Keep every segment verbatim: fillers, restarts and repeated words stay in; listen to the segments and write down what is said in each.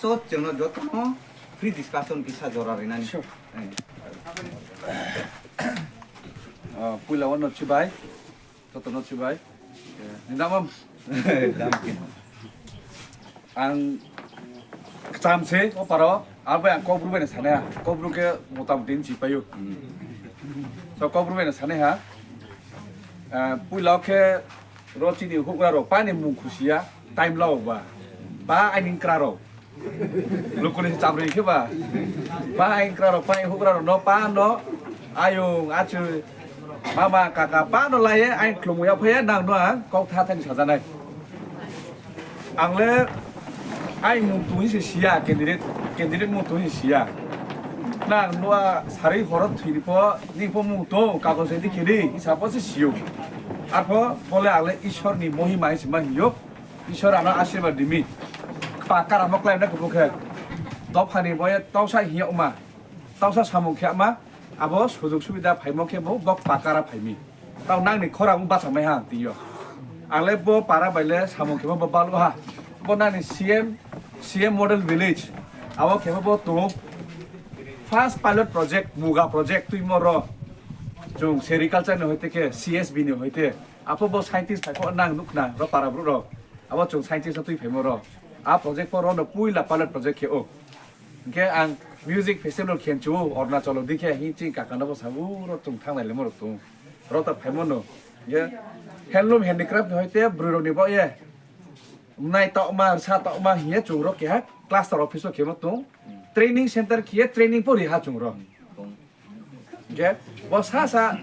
So, chwngno jotono free discussion kisa jora rinani. Sure. Eh. Ah, puila wano chibai, jotono chibai. Eh, ni namam. Ang kcham se o paro, abo ang kok bru bai sanaya, kok bru ke mota moti ni chipayo. So kok bru bai sanaya, ah, puila khe ro chini hugra ro pani mung khusia, time lao ba, ba aini kra ro. Lukuni chabri khe ba. Ba ai kra ro, pa ai hugra ro, no pa no. Ayung, achu, mama, kaka, pa no laye, ai klung ya phaya, nang no ang, kok tha thani sajanai. Ang le, ai mung tu hi se siya, candidate, candidate mung tu hi siya. Nang no a sari horot thini po, ni po mung tu, kago se di kiri, isa po se siyo. Arpo, bole ang le Ishwar ni mohima hi se ma hiyo. Ishwar ano ashirbad dimi. Kpa karamo klaimna kubuk khe. Dophani boye tausa hiyokma. Tausa samung khe ma. Abo sujug subida phaimo khe bo, bo kpa kara phaimi. Tao nangni khorang bachangmai ha tiyo. Ang le bo para bai le samung khe bo balu ha. Bo nangni C M, C M model village. Abo khe bo to first pilot project, Muga project twi moro. Chung sericulture ni hoite khe, C S B ni hoite. Apo bo scientist hai ko nang nukna ro para bru ro. Abo chung scientist no twi phaimo ro. A project po ro no puila pilot project khe o. Hingke ang music festival khenchu Arunachal di khe hi ching kaka no bo sabu ro chung thangnai le mo ro tung. Ro ta phaimo no. Hingke handloom handicraft ni hoite bru ro ni bo ye. Nai tokma, sa tokma hiye chung ro keha cluster office o khemo tung. Training center khiye training pori ha chung ro. Hingke bo sa sa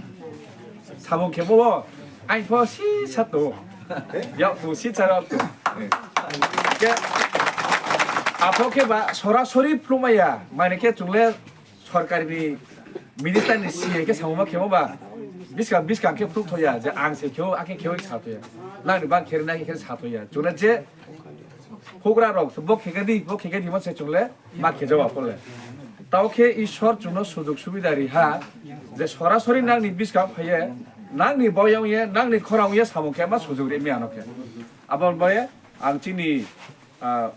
samung khe bo ai pho si sa to. Yak to si cha rak to. Hingke apho khe ba sora sori phlumaya. Mane khe chungle sorkari ni minister ni C A khe samung ma khe ba. Biskang biskang khe phluk thoya je ang se khe o, akhe khe o sa thoya. Nang ni bang khe na khe sa thoya. Chungle je hugra rok bo khe di, bo khe di mo se chungle. Ma khe jawab kole. Tao khe Ishwar chwngno sujug subida ri ha, je sorasori nangni biskang phaiye, nangni boyong ye, nangni khorang ye samung khe ma sujug ri mi ano khe. Abon boye ang chini, ah,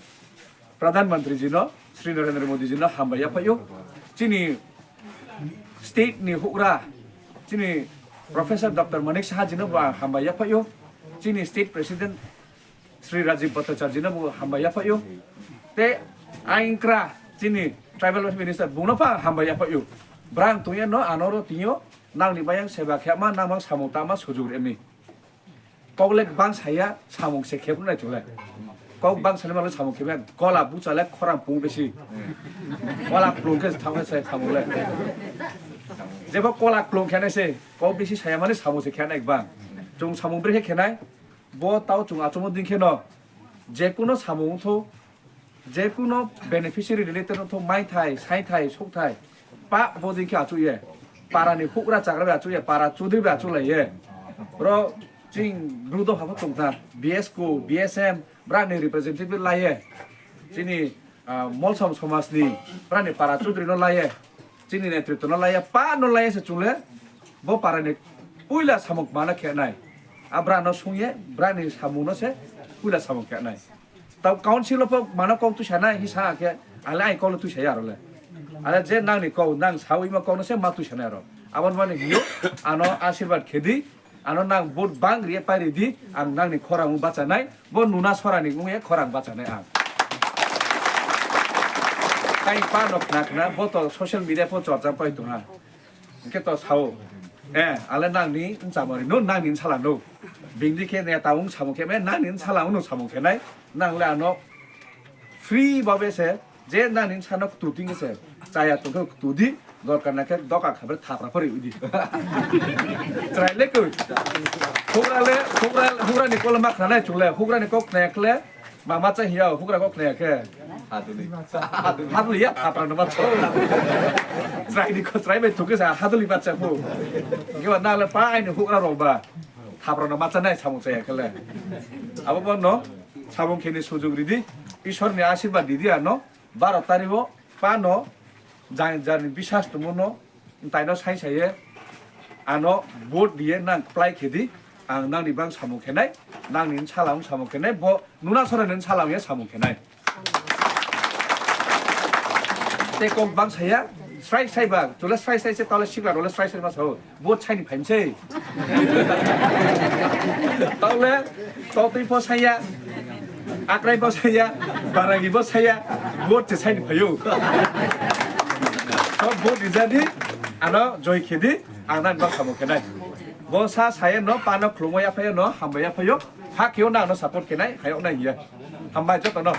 Pradhan Mantri ji no, Shri Narendra Modi ji no hambai yaphaio. Chini state ni hugra, chini Professor Doctor Manik Saha ji no bo ang hambai yaphaio. Chini state president Sri Rajiv Bhattacharya no bo hambai yaphaio. Te aingkra chini tribal welfare minister bungno pha hambai yaphaio. Brang tungya no anoro tinyo nangni bayang seba khema nangmang samung tama sujug remi. Kok le bang saya samung se khep nai chule. Kok bang sani malo samung khep kola bucha le khorang pung besi. Kola plung khe thang sai samung le. Jebo kola plung khene se kok besi saya mani samung se khena ek bang. Chung samung bre khenai. Bo tao chwng achukma din kheno, jekuno samung wngthu, jekuno beneficiary related wngthu, maithai, saithai, sukthai, pa bo din khe achukye. Para ni hugra chagra bai achukye, para chudri bai achuklaiye. Bro, ching bru dopha bo tongkha, B S K, B S M, brani representative laiye. Chini ah, Molsom somajni brani para chudri no laiye, chini netritw no laiye, pa no laiye se chungle bo para ni puila samung mana khe nai. A bra no sungye brani samung no se puila samung khe nai. Tao council of mana kok tu sanai hi sa khe ale ai kok tu saya ro le. Ale je nang ni kok nang sawi ma kok no se ma tu sanai ro. Abon mani hiyo ano ashirbad khedi. Ano nang vote bang riye pai ridi, ang nangni khorang bachanai, bo nuna sorani wngya khorang bachanai ang. Tei pa no khna khna, bo to social media pho chorcha pai tongha. Hingke to sao, eh, ale nangni nchamari no, nangni nsala no. Bindi khe neta wng samung khe, me nangni nsala wng no samung khe nai, nang le ano free babe se, je nangni nsano kutu ting se, chaya tongkhe kutu di, dorkar na khe doka khabre thapra phori udi. Chwrai le koi. Hugra le, hugra, hugra ni kol ma khna nai chule, hugra ni kok khna khle, ma ma cha hiya, hugra kok khna khe. Haduli. Haduli ya, thapra no ma cha. Chwrai ni ko, chwrai bai thukhe sa, haduli ma cha phu. Ngiwa na le pa ai ni hugra rok ba. Thapra no ma cha nai samung chaya khle. Abo bo no, samung kheni sujug ridi, Ishwar ni ashirbad didi ano. Baro tarikh o pano jang jani bisas tongmo no, tai no sai sai ye ano vote diye nang plai khe di, ang nang ni bang samung khe nai, nang ni salang samung khe nai, bo nuna sora ni salang ye samung khe nai. Tei kok bang saya, srai srai bang, chule srai srai se, tole sikla role srai srai ma sao, vote saini phaimse. Tole, totwi pho saya, akrai pho saya, baragi pho saya, vote se saini phaio. So vote rijadi, ano joy khedi, ang nang bak kamo khenai. Bo sa saya no, pano khlumo ya phaio no, hambai ya phaio, ha kyo na ano support khenai, hayok na hiya. Hambai joto no.